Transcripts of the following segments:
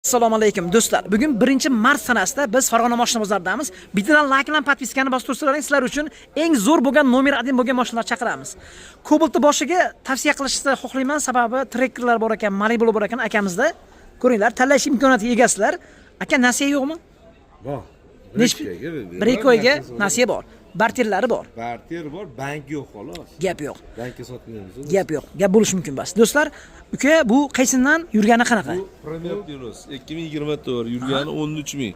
Assalomu alaykum do'stlar. Bugun 1-mart sanasida biz Farg'ona mashina bozoridamiz. Bittadan like bilan подписка ni bosib tursalaring, sizlar uchun eng zo'r bo'lgan nomer 1 bo'lgan mashinalar chaqiramiz. Cobaltni boshiga tavsiya qilishni xohlayman, sababi trekkerlar bor ekan, Malibu bor ekan akamizda. Ko'ringlar, tanlash imkoniyatiga egasizlar. Aka, nasiya yo'qmi? Bor. Bir ikki oyga nasiya bor. Barterlari bor. Barter bor, bank yo'q xolos. Gap yo'q. Bankka sotmaymiz. Gap yo'q. Gap bo'lishi mumkin bas. Do'stlar, uka, bu qaysidan yurgani qanaqa? Bu Premier Plus 2024 yurgani 13 ming.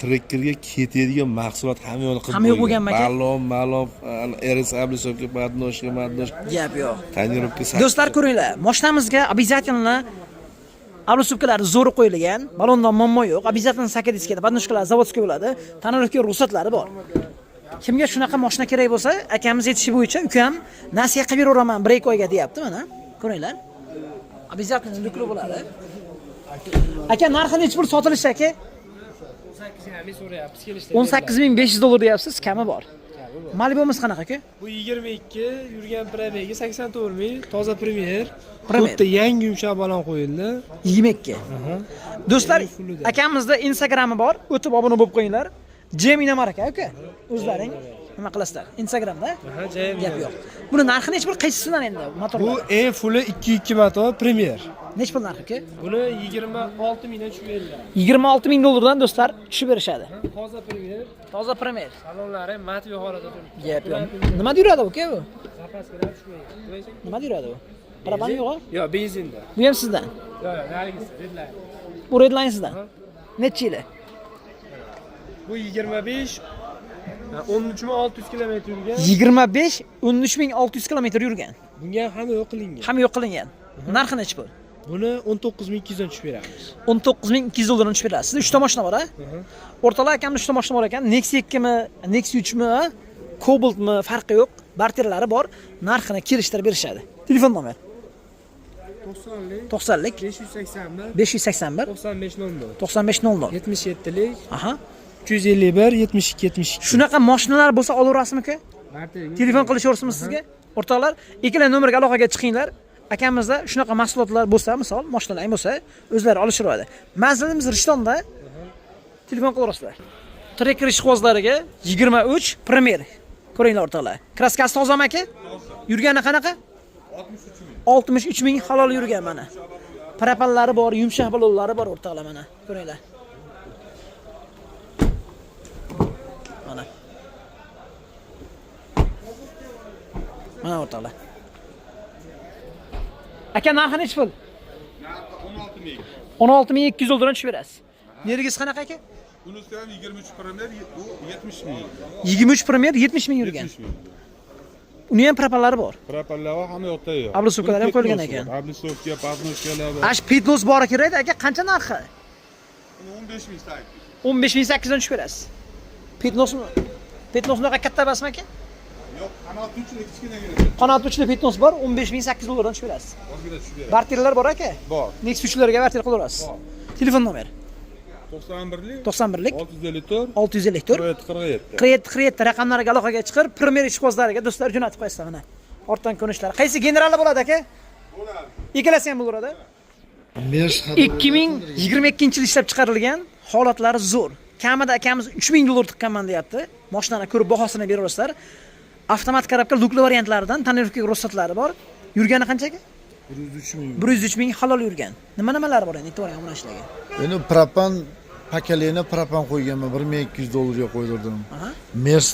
Trekkerga ketadigan mahsulot hamma yo'lni qilib Hamma yo'q bo'lganmi aka? Balon, malon, RS облицовка, подножка, madножка, Gap yo'q. Tonirovka. Do'stlar, ko'ringlar, mashinamizga обязательно облицовка lari zo'r qo'yilgan, balonda muammo yo'q. Обязательно saka diskada, подножка lar заводской bo'ladi. Tonirovka ruxsatlari bor. Kimga shunaqa mashina kerak bo'lsa, akamiz aytishi bo'yicha ukam nasiya qilib beraveraman 1-2 oyga deyapti mana. Ko'ringlar. Обязательно lyukli bo'ladi. Aka, narxi nechi pul sotilishi aka? 18,5 so'rayapmiz, kelishdi. 18 500 dollar deyapsiz, kami bor. Malibumiz qanaqa aka? Bu 22 yurgan пробег i 84 ming, toza Premier. Premier. Bitta yangi yumshoq balon qo'yildi. 22. Do'stlar, Fullida. akamizda Instagrami bor, o'tib obuna bo'lib qo'yinglar. Jem Inamar aka, aka. O'zlaring nima qilasizlar? Instagramda? Aha, JM. Gap yo'q. Buni narxi nechi pul? Qaysisidan endi Bu motorlar? eng fulli 2.2 motor Premier. Nechi pul narxi aka? Buni 26 mingdan tushib beriladi. 26 ming dollardan do'stlar tushib berishadi. Toza Premier, Toza Premier. salonlari matviy holatda turibdi. Gap yo'q. Nima yuradi bu aka bu? Запаска lar tushmagan. Nima yuradi bu? Propan yo'q? Yo'q, benzinda. Bu ham sizdan. Yo'q, yo'q, narigisi Redline. Bu Redline sizdan. Nechi yili? Bu 25 13600 kilometr yurgan. 25 13600 kilometr yurgan. Bunga ham hamma yo'q qilingan. Hamma yo'q qilingan. Narxi nechi pul? Buni 19200 dan tushib beramiz. 19 200 dollardan tushib beradi. Sizda 3 ta mashina bor, a? O'rtoqlar, akamda 3 ta mashina bor ekan. Nexia 2 mi, Nexia 3 mi, Cobaltmi farqi yo'q. Barterlari bor. Narxini kelishtirib berishadi. Telefon nomer 90lik 90lik 581 581 95 00 95 00. 77lik Aha. 351 72 72. Shunaqa mashinalar bo'lsa olaverasizmi aka? Telefon qilishaversinmi sizga? O'rtoqlar, ikkala nomerga aloqaga chiqinglar. Akamizda shunaqa mahsulotlar bo'lsa, misol, mashinalar ham bo'lsa, o'zlari olishaveradi. Manzilimiz Rishtonda. Telefon qilaverasizlar. Trekker ishqibozlariga 23 Premier. Ko'ringlar o'rtoqlar. Краска si tozami aka? Yurgani qanaqa? 63 ming halol yurgan mana. Propanlari bor, yumshoq balonlari bor o'rtoqlar mana. Ko'ringlar. Mana. Mana o'rtoqlar. Aka, narxi nechi pul? 16 ming. 16 200 dollardan tushib berasiz. Nergis qanaqa aka? Bunisi ham 23 Premier, bu 70 ming. 23 Premier 70 ming yurgan. 70 ming. Uni ham propanlari bor. Propanlar hamma yoqda yo'q. Облицовка lar ham qo'yilgan ekan. Облицовка, подножка lar bor. Ash Pitnos bori kerak aka, qancha narxi? Buni 15 ming sakkiz. 15 800 dan tushib berasiz. Pitnos Pitnos unaqa katta emasmi aka? Yo'q, qanot uchun kichkinagina. Qanot uchli Pitnos bor, 15 800 dollardan tushib berasiz. Ozgina tushib beradi. Barterlar bor aka? Bor. Nexus 3larga barter qilaverasiz. Telefon nomer 91lik 91lik 654 654 47 47. 47 47 raqamlariga aloqaga chiqib, Premier ishqibozlariga do'stlar jo'natib qo'yasizlar mana. Ortdan ko'rinishlari. Qaysi generalda bo'ladi aka? Bo'ladi. Ikkalasi ham bo'laveradi. Mers 2022-yil ishlab chiqarilgan, holatlari zo'r. Kamida akamiz 3000 dollar tiqqanman deyapti. Mashinani ko'rib bahosini beraverasizlar. Avtomat коробка lukli variantlaridan tonirovka ruxsatlari bor. Yurgani qancha aka? 103 ming. 103 ming halol yurgan. Nima nimalari bor endi e'tiborga obunachilarga? Endi propan поколение propan qo'yganman 1200 dollarga qo'ydirdim. Aha. Mers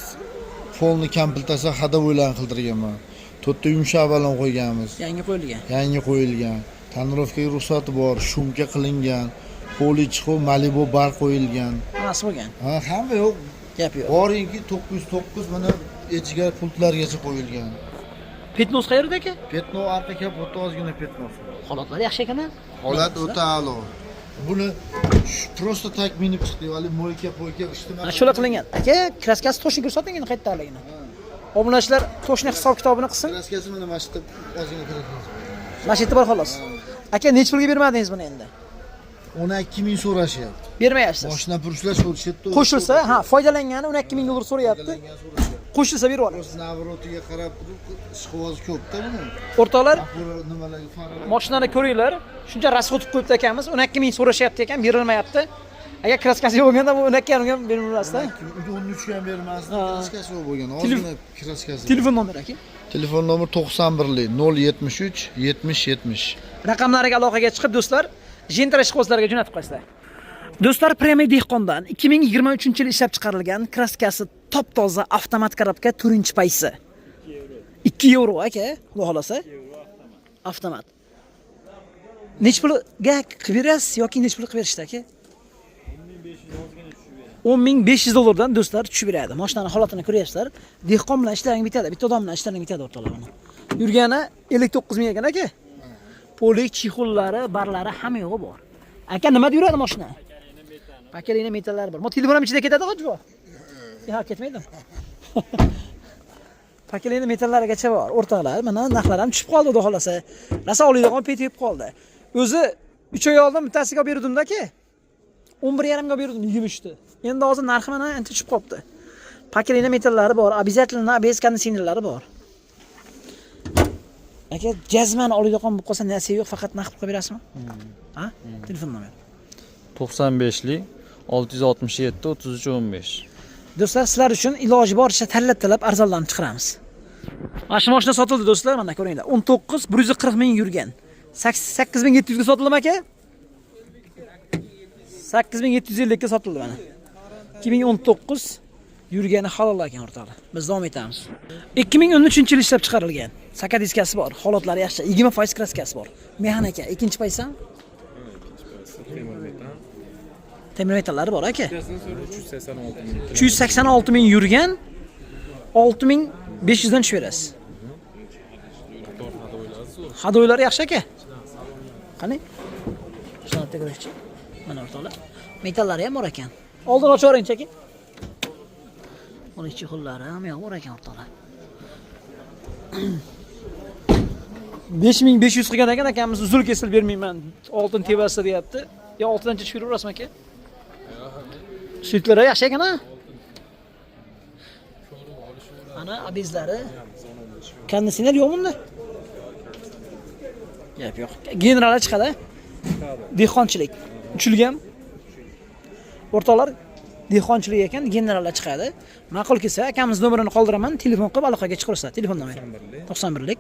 полный комплектация ходовой larni qildirganman. To'rtta yumshoq balon qo'yganmiz. Yangi qo'yilgan. Yangi qo'yilgan. Tonirovkaga ruxsati bor, шумка qilingan. Poli chiqib Malibu bar qo'yilgan. Hammasi bo'lgan. Ha, hamma yo'q. Gap yo'q. Boringki 909 mana echiga pultlargacha qo'yilgan. Petnos qayerda aka? Пятно arqa kapotda ozgina пятно si bor. Holatlari yaxshi ekan-a? Holat o'ta a'lo. Buni просто так minib chiqdik, hali мойка poyka ijtimoiy. Mana shular qilingan. Aka, краска si точно ko'rsating endi qayerdaligini. Obunachilar точно hisob kitobini qilsin. Краска si mana shu yerda ozgina краска si. Mana shu yerda bor xolos. Aka, nechi pulga bermadingiz buni endi? 12 ming so'rashyapti. Bermayapsiz. Moshina purishlar so'rashyapti. Qo'shilsa, ha, foydalangani 12 ming dollar so'rayapti. Qo'shilsa berib yuboramiz. Навороtiga qarab turib, ishqiboz ko'p-da buni. O'rtoqlar, Nimalarga faralar. Mashinani ko'ringlar. Shuncha расход qilib qo'yibdi akamiz. 12 ming so'rashyapti ekan, berilmayapti. Agar краска si yo'q bo'lganda bu 12 yarimga ham berilmasdi. 13 ga ham bermasdi, Ha. краска si yo'q bo'lgan. Ozgina краска si. Telefon nomeri aka. Telefon nomer 91 073 70 70. Raqamlariga aloqaga chiqib do'stlar, Gentra ishqibozlarga jo'natib qo'yasizlar. Do'stlar, Premium Dehqondan 2023-yil ishlab chiqarilgan, краска si top toza avtomat коробка 4-paysi. 2 yevro aka, xudo xolasa. Avtomat. Nech pulga qilib berasiz yoki nech pul qilib berishdi aka? 10 500 dollardan do'stlar tushib beradi. Mashinani holatini ko'ryapsizlar. Dehqon bilan ishlaring bitadi, bitta odam bilan ishlaring bitadi o'rtoqlar buni. Yurgani 59 ming ekan aka. Полик, чехол lari, barlari hamma yo'g'i bor. Aka, nimada yuradi mashina? Поколение metallari bor. Mo telefon ham ichida ketadi hojbo. Yo'q, ketmaydimi? Поколение metallarigacha bor. O'rtoqlar, mana narxlar ham tushib qoldi, xudo xolasa. Rosa oladigan pet yeb qoldi. O'zi 3 oy oldin bittasiga olib berdim-da aka. 11,5 ga olib berdim 23 ta. Endi hozir narxi mana ancha tushib qolibdi. Поколение metallari bor, обязательно ABS konditsionerlari bor. Aka, jazmani oladigan bo'lib qolsa narsa yo'q, faqat naqd qilib berasizmi? Ha? Telefon nomeri. 95lik 667 33 15. Do'stlar, sizlar uchun iloji boricha tanlab-tanlab arzonlarni chiqaramiz. Mana shu mashina sotildi do'stlar, mana ko'ringlar. 19 140 ming yurgan. 8700 ga sotildimi aka? 8750 ga sotildi mana. 2019 yurgani halol ekan o'rtoqlar. Biz davom etamiz. 2013-yil ishlab chiqarilgan. Saka diskasi bor, holatlari yaxshi, 20% краска si bor. Mexanika, ikkinchi paysan? Temir metallari bor aka. 386 ming yurgan, 6500 dan tushib berasiz. Ходовой lari yaxshi aka. Qani? Shuni bitta ko'rishchi. Mana o'rtoqlar. Metallari ham bor ekan. Oldin ochib yuboringchi aka. Uni чехол lari ham yo'q bor ekan o'rtoqlar. 5500 qilgan ekan akamiz, uzil kesil bermayman. Oltin tevasi deyapti. Yo oltidan tushib beraverasizmi aka? Sutlari yaxshi ekan ha? Ana abizlari. Konditsioner yo'qmi bunda? Gap yo'q. Generallar chiqadi. Dehqonchilik. Uchilgan. O'rtoqlar, dehqonchilik ekan, generallar chiqadi. Ma'qul kelsa, akamiz nomerini qoldiraman, telefon qilib aloqaga chiqarsa. Telefon nomeri 91lik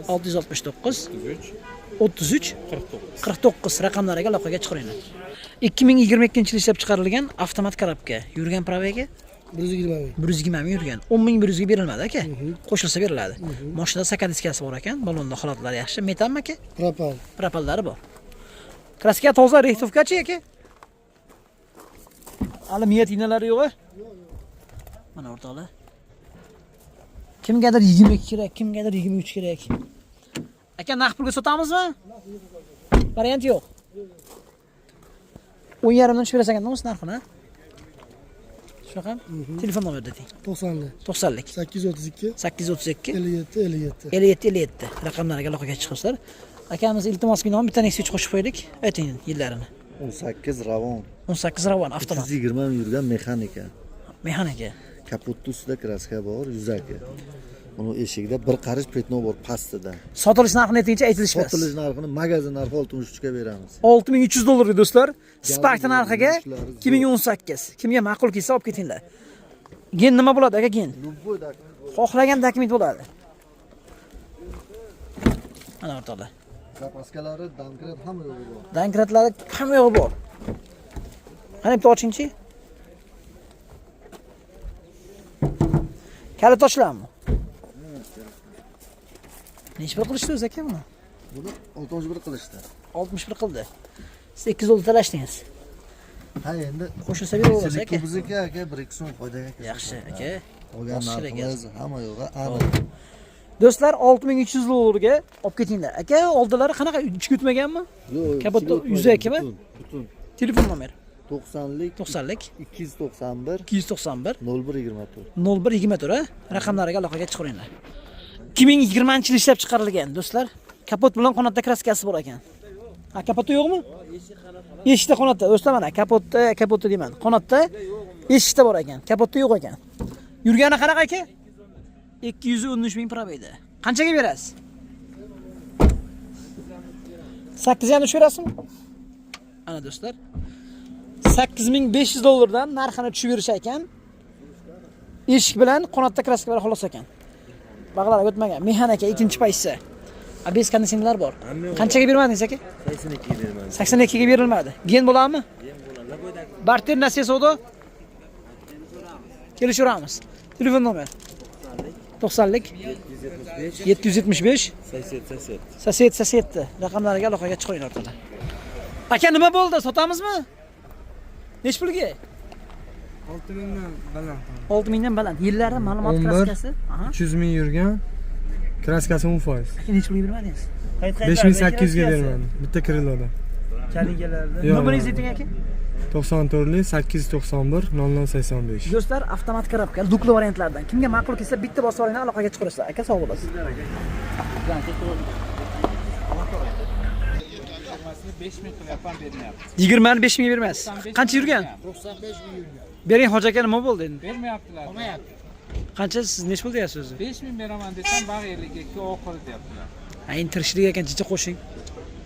669 33 49 raqamlariga aloqaga chiqaringlar. 2022 yil ishlab chiqarilgan avtomat коробка. Yurgan пробег i 120 ming. 120 ming yurgan. 10 100 ga berilmadi aka. Qo'shilsa beriladi. Mashinada saka diskasi bor ekan, balonda holatlari yaxshi. Metanmi aka? Propan. Propanlari bor. Краска toza, рихтовка chi aka? Hali вмятина lari yo'q a? Mana o'rtoqlar. Kimgadir 22 kerak, kimgadir 23 kerak. Aka, naqd pulga sotamizmi? Variant yo'q. 10,5 dan tushib berasan ekan, narxini? Shunaqa? Telefon nomerini ayting. 90lik. 90lik. 832 832 57 57. 57 57 raqamlariga aloqaga chiqasizlar. Akamiz iltimos bilan bitta Nexia qo'shib qo'yaylik. Ayting yillarini. 18 Ravon. 18 Ravon avtomat. 320 ming yurgan, mexanika. Mexanika. Kapotni ustida краска bor, yuzaki. Uni eshigida bir qarich пятно bor pastida. Sotilish narxini aytingchi, aytilish emas. Sotilish narxini, magazin narxi 63 ga beramiz. 6300 dollarga do'stlar. Spark narxiga Yushlari zo'r. 2018. Kimga ma'qul kelsa olib ketinglar. Gen nima bo'ladi aka, gen? Любой документ. Xohlagan dokument bo'ladi. Mana o'rtoqlar. Запаска lari, домкрат, hamma yo'g'i bor. Домкрат lari hamma yo'g'i bor. Qani bitta ochingchi. Kalit ochiladimi? Nechi pul qilishdi o'zi aka buni? Buni 61 qilishdi. 61 qildi. Siz 2 dollar talashdingiz. Ha, endi Qo'shilsa beraverasiz aka. Bizniki aka, 1-2 so'm foydaga kelsa. Yaxshi aka. Olgan Bosish kerak. narximiz hamma yo'g'i aniq. Do'stlar, 6300 dollarga olib ketinglar. Aka, oldilari qanaqa, ichga o'tmaganmi? Yo'q, Kapotda ichiga yuzakimi? o'tmagan, butun, butun. Telefon nomeri 90lik 90lik 291 291 01 24. 01 24 a? Raqamlariga aloqaga chiqaringlar. 2020 yil ishlab chiqarilgan do'stlar. Kapot bilan qanotda краска si bor ekan. Ha, kapotda yo'qmi? Eshikda, qanotda. Do'stlar, mana kapotda, kapotda deyman. Qanotda, eshikda bor ekan. Kapotda yo'q ekan. Yurgani qanaqa aka? 213 ming пробег da. Qanchaga berasiz? 8 ham tushirasizmi? Ana do'stlar. 8500 dollardan narxini tushib berish ekan. Eshik bilan qanotda краска bilan xolos ekan. Bag'lar o'tmagan. Mehan aka ikkinchi paytsa. ABS konditsionerlar bor. Qanchaga bermadingiz aka? 82 ga bermadi. 82 ga berilmadi. Gen bo'ladimi? Barter nasiya savdo? Kelishaveramiz. Telefon nomer. 90lik 775 87 87 87 raqamlariga aloqaga chiqing o'rtoqlar. Aka nima bo'ldi? Sotamizmi? Nech pulga? 6 mingdan baland. 6000 dan baland. Yillari ma'lumot 11. краска si. Aha. 300 ming yurgan. Краска si 10%. Aka nech pulga bermadingiz? 5800 ga bermadim. Bitta крыло da. Yo'q, Nomeringizni ayting aka. 94 891 0085. Do'stlar, avtomat коробка, dukli variantlardan. Kimga ma'qul kelsa bitta bosib olinglar, aloqaga chiqarasizlar. Aka sog' bo'lasiz. Yigirmani 5 mingga bermaysiz. Qancha yurgan? 95 ming yurgan. Bering hoji aka nima bo'ldi endi? Bermayaptilar. Qancha siz nech pul deyapsiz o'zi? 5 ming beraman desam bag'riylikka oxiri deyaptilar. Ha, endi tirishlik ekan, chicha qo'shing.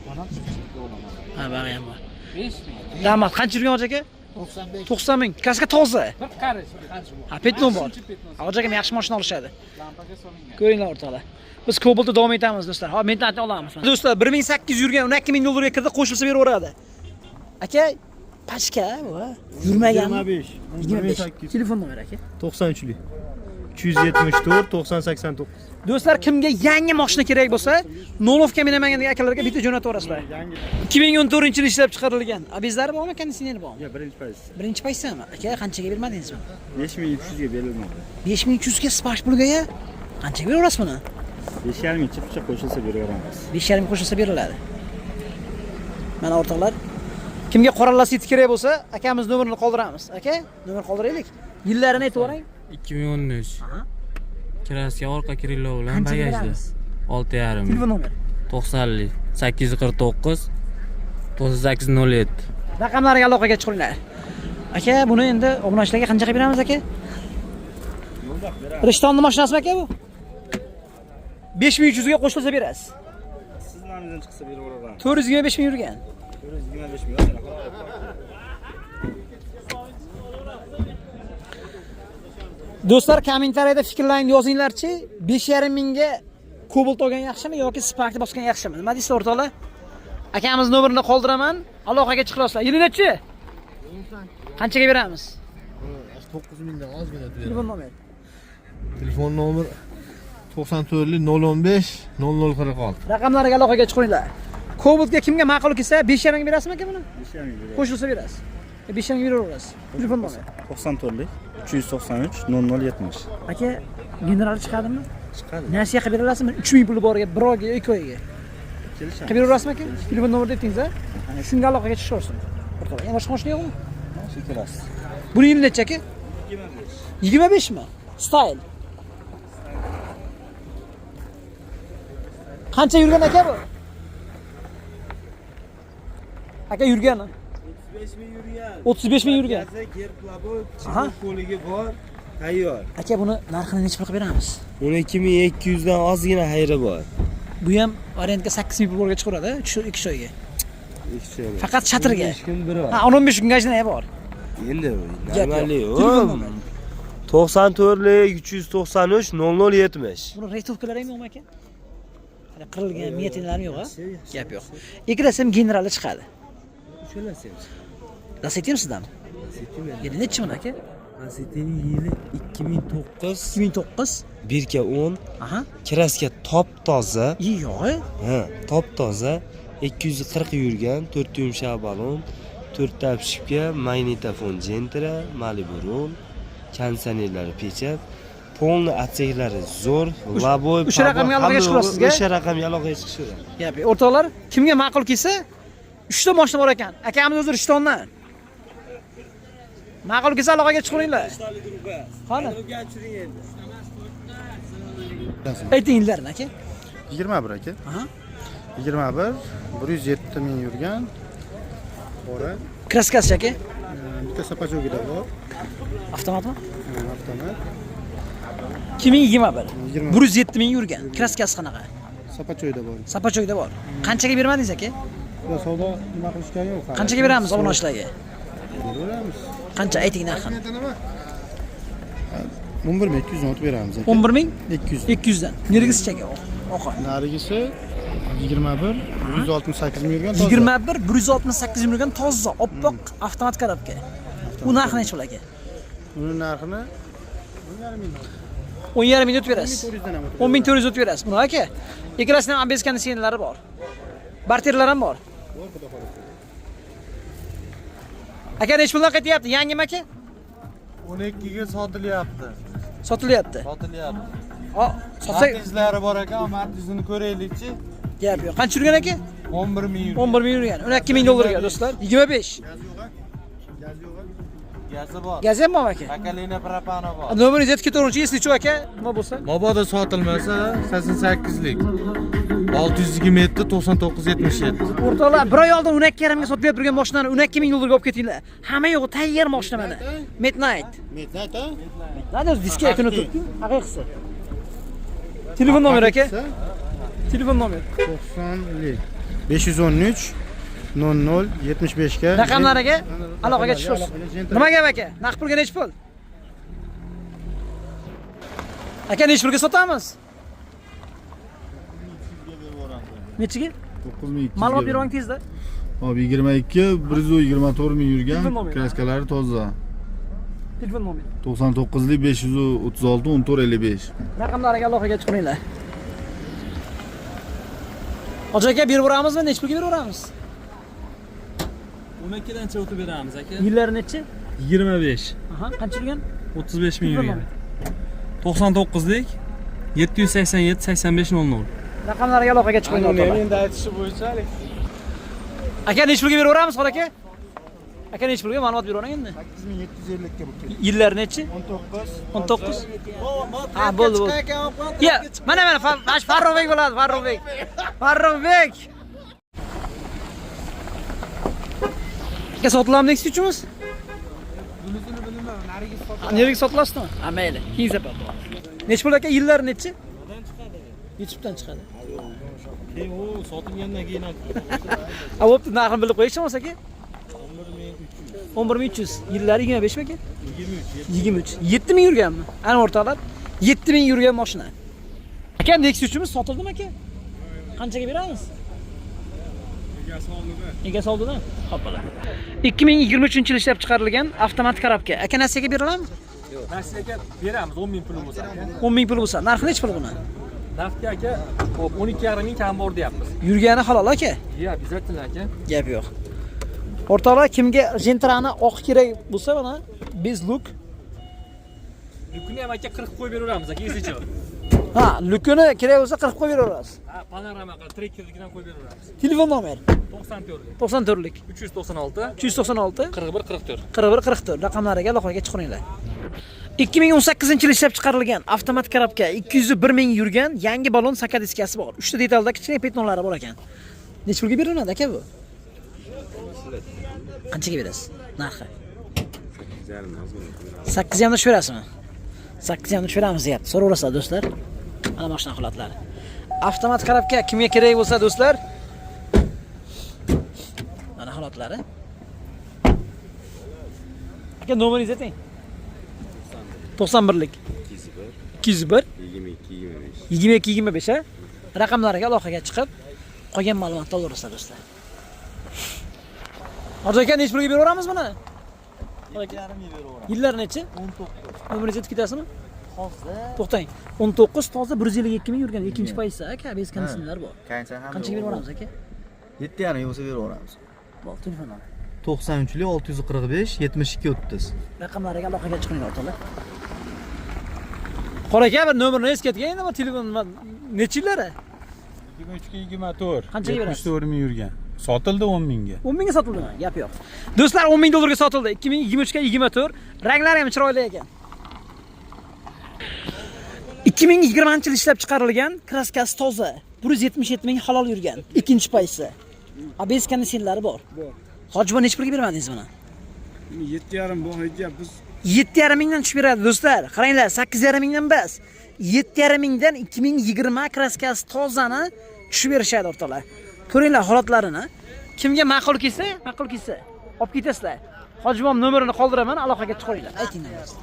Mana chiqishga olaman. Ha, bag'i ham bor. 5 ming. Rahmat. Qancha yurgan hoji aka? 95. 90 ming. Краска toza. Bir qarish. Bir qarish. Ha, пятно bor. Shuncha пятно. Hoji akam yaxshi mashina olishadi. Lampaga solingan. Ko'ringlar o'rtoqlar. Biz Cobaltda davom etamiz do'stlar. Hop, mentalni olamiz. Do'stlar, 1800 yurgan 12 ming dollarga kirdi, qo'shilsa beraveradi. Aka, pachka bu, ha? Yurmaganmi? 25. 25. Telefon nomeri aka. 93lik. 374 90 89. Do'stlar, kimga yangi mashina kerak bo'lsa, Nolovka minaman degan akalarga bitta jo'natib yuborasizlar. 2014-yil ishlab chiqarilgan. Abezlari bormi, konditsioneri bormi? Yo'q, birinchi payt. Birinchi paytsami? Aka, qanchaga bermadingiz buni? 5300 ga berilmadi. 5300 ga Spark pulga ya? Qanchaga beraverasiz buni? 5,5 ming chipcha qo'shilsa beraveramiz. 5,5 qo'shilsa beriladi. Mana o'rtoqlar, kimga qora Lacetti kerak bo'lsa, akamiz nomerini qoldiramiz. Aka, nomer qoldiraylik. Yillarini aytib yuboring. 2013. Aha. Краска orqa крыло bilan Qanchaga bagajda. beramiz? 6,5 ming. Telefon nomer. 90lik 849 9807. Raqamlarga aloqaga chiqinglar. Aka, buni endi obunachilarga qanchaga beramiz aka? Rishtonni mashinasimi aka bu? 5300 ga qo'shilsa berasiz. Siz nomingizdan chiqsa beraveramiz. 425 ming yurgan. 425 ming. Do'stlar, kommentariyada fikrlaringizni yozinglarchi. 5,5 mingga Cobalt olgan yaxshimi yoki Sparkni bosgan yaxshimi? Nima deysiz o'rtoqlar? Akamiz nomerini qoldiraman. Aloqaga chiqasizlar. Yili nechi? Qanchaga beramiz? 9 mingdan ozgina Telefon nomer. Telefon nomer 94 015 0046. Raqamlarga aloqaga chiqinglar. Cobaltga kimga ma'qul kelsa 5,5 ming berasizmi aka buni? 5,5 ming beramiz. Qo'shilsa berasiz. 5,5 ming beraverasiz. Telefon nomer. 94lik 393 0070. Aka, general chiqadimi? Chiqadi. Nasiya qilib beralasizmi? 3 ming puli bor, bir oyga, 2 oyga. Kelishamiz. Qilib beraverasizmi aka? Telefon nomerini aytingiz, a? Shunga aloqaga tushaversin. O'rtoqlar, yana boshqa mashina yo'qmi? Shu kelasiz. Buni yili necha aka? 25. 25 mi? Style. Qancha yurgan aka bu? Aka yurgani? 35 ming yurgan. 35 ming yurgan. Aha. Qo'liga bor, tayyor. Aka buni narxini necha pul qilib beramiz? 12200 dan ozgina xayri bor. Bu ham variantga 8 ming pul borga chiqaradi, 2 oyga. Faqat shatirga. 15 kun bir oy. Ha, 15 kunga bor. Endi Gap yo'q. normallik. Telefon nomeri. 94lik 393 0070. Buni рихтовка lari ham yo'qmi aka? Hali qirilgan miyatinlari yo'q, ha? Gap yo'q. Ikkalasi ham generali chiqadi. Uchalasi ham. Lacetti ham sizdanmi? Yili nechi buni aka? Lasettining yili 2009, 2009. 1 10, Aha. краска top toza. Yo'q. Ha, top toza. 240 yurgan, 4 yumshoq balon, 4 ta обшивка, magnitofon Gentra, Malibu rul, konditsionerlari pechat, полный отсек lari zo'r, лобовой. O'sha raqamga aloqaga chiqasizga? O'sha raqamga aloqaga chiqishaveradi. Gap yo'q. O'rtoqlar, kimga ma'qul kelsa, 3 ta mashina bor ekan. Akamiz o'zi Rishtondan. Ma'qul kelsa aloqaga chiqinglar. Qani? Ayting yillarini aka. 21 aka. Aha. 21 107 ming yurgan. Qora. Краска si aka? Bitta сапожок ida bor. Avtomatmi? Avtomat. 2021. 107 ming yurgan. Kraskasi qanaqa? Sapachoyda bor. Sapachoyda bor. Qanchaga bermadingiz, aka? Yo, savdo nima qilishgani yo'q hali. Qanchaga beramiz obunachilarga? Beraveramiz. Qancha ayting narxini? 11 200 dan o'tib beramiz, aka. 11 ming 200. 200 dan. Nergisi aka? Oqa. Narigisi 21 168 ming yurgan. Toza. 21 168 ming yurgan, toza, oppoq avtomat korobka. U narxi necha pul, aka? Uni narxini 10,5 ming o'tib berasiz. 400 dan ham o'tib. 10 400 o'tib berasiz. Buni, aka. Ikkalasini ham ABS konditsionerlari bor. Barterlar ham bor. Bor, xudo xohlasa. Aka, necha puldan qaytyapti? Yangimi, aka? 12 ga sotilyapti. Sotilyapti. Sotilyapti. O, sotsak Matizlari bor ekan, matizini ko'raylikchi. Gap yo'q. Qancha yurgan, aka? 11 ming yurgan. 11 ming yurgan. 12 ming dollarga, do'stlar. 25. Gazi bor. Gazi ham bormi, aka? Поколение propani bor. Nomeringiz aytib ketaveruvchi, если aka, nima bo'lsa. Mabodo sotilmasa, 88lik. 627 99 77. O'rtoqlar, bir oy oldin 12,5 ga sotilib turgan mashinani 12 ming dollarga olib ketinglar. Hamma yo'g'i tayyor mashina mana. Midnight. Midnight, ha? Midnight o'zi diska kuni turibdi. Haqiqisi. Telefon nomer, aka. Telefon nomer. 90lik 513 00 75 ga. Raqamlariga aloqaga tushish. Nima gap, aka? Naqd pulga nechi pul? Aka, nechi pulga sotamiz? Nechiga? 9200. Ma'lumot bering tezda. Hop, 22 124 ming Telefon yurgan, nomeri. kraskalari toza. Telefon nomeri. 99lik 536 14 55. Raqamlariga aloqaga chiqinglar. Hoji aka, berib yuboramizmi? Nechi pulga berib yuboramiz? 12 dan o'tib beramiz, aka. Yillari nechi? 25. Aha, qancha yurgan? 35 ming Telefon yurgan. 99lik 787 85 00. Raqamlariga aloqaga chiqing, o'rtoqlar. Endi aytishi bo'yicha Aka, nechi pulga berib yuboramiz, hol aka? Aka, nechi pulga, ma'lumot berib yuboring endi. 8750 ga bo'lib ketdi. Yillari nechi? 19. 19. Ha, bo'ldi, bo'ldi. Ya, mana mana mana shu Farruxbek bo'ladi, Farruxbek. Farruxbek. Aka, sotiladimi Nexia uchimiz? Bunisini bilmayman, narigi Nerigi sotilasizmi? Ha, mayli. Keyin safar. Nechi pul, aka? Yillari nechi? YouTube'dan chiqadi. Keyin u sotilgandan keyin. Ha, bo'pti, narxini bilib qo'yishmi aka? 11 300. Yillari 25 mi, aka? 23. 23. 7 ming yurganmi? Ana, o'rtoqlar, 7 ming yurgan mashina. Aka, Nexia uchimiz sotildimi, aka? Qanchaga beramiz? Egasi oldida. Xo'p, bo'la. 2023-yil ishlab chiqarilgan avtomat korobka. Aka, nasiyaga beriladimi? Yo'q. Nasiyaga beramiz 10 ming puli bo'lsa, aka. 10 ming pul bo'lsa, narxi nechi pul buni? Naqdga, aka, hop, 12,5 ming kam bor deyapmiz. Yurgani halol, aka. Ya, обязательно, aka. Gap yo'q. O'rtoqlar, kimga Gentrani oq kerak bo'lsa, mana без люк. Lyukini ham, aka, 40 qo'yib beraveramiz, aka, esichi. Ha, lyukini kerak bo'lsa 40 qo'yib beraverasiz. Ha, panorama qilib trekkernikidan qo'yib beraveramiz. Telefon nomer 94 94lik 396 396 41 44. 41 44 raqamlariga aloqaga chiqinglar. 2018-yil ishlab chiqarilgan avtomat korobka, 201 ming yurgan, yangi balon, saka diskasi bor. 3 ta detalda kichkina пятно lari bor ekan. Necha pulga beriladi, aka, bu? Qanchaga berasiz? Narxi? 8 yarimda tushirasizmi? 8 yarimda tushiramiz deyapti. So'raverasizlar, do'stlar. Mana mashina holatlari. Avtomat korobka kimga kerak bo'lsa, do'stlar. Mana holatlari. Aka, nomeringizni ayting. 91lik 201 22 25. 22 25, ha? Raqamlariga aloqaga chiqib, qolgan ma'lumotni olaverasizlar, do'stlar. Hoji aka, nechi pulga beraveramiz buni? Yillar nechi? 19. Nomeringizni aytib ketasizmi? Hozir. To'xtang. 19, toza, 152 ming yurgan, ikkinchi paytsa, aka, ABS konditsionerlar bor. Qanchaga beraveramiz, aka? 7,5 bo'lsa beraveramiz. Bo'ldi, telefon nomer. 93lik 645 72 30. Raqamlariga aloqaga chiqing, o'rtoqlar. Qora aka, bir nomerini eskatgan endi, bu telefon nechi yillari? 23 ga 24. Qanchaga berasiz? 74 ming yurgan. Sotildi 10 mingga. 10 mingga sotildimi? Gap yo'q. Do'stlar, 10 ming dollarga sotildi. 2023 ga 24. Ranglari ham chiroyli ekan. 2020-yil ishlab chiqarilgan, kraskasi toza. 177 ming halol yurgan. Ikkinchi paysi. ABS konditsionerlari bor. Bor. Hoji, bu nechi pulga bermadingiz buni? 7,5 bor aytyapmiz. 7,5 mingdan tushib beradi, do'stlar. Qaranglar, 8,5 mingdan bas. 7,5 mingdan 2020 kraskasi tozani tushib berishadi o'rtoqlar. Ko'ringlar holatlarini. Kimga ma'qul kelsa, ma'qul kelsa olib ketasizlar. Hojibom nomerini qoldiraman, aloqaga chiqinglar. Ayting nomerni.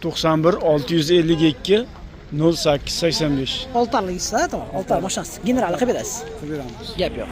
91 652 08 85. Oltarligisiz, tamom. Oltar mashinasi general qilib berasiz. Qilib beramiz. Gap yo'q.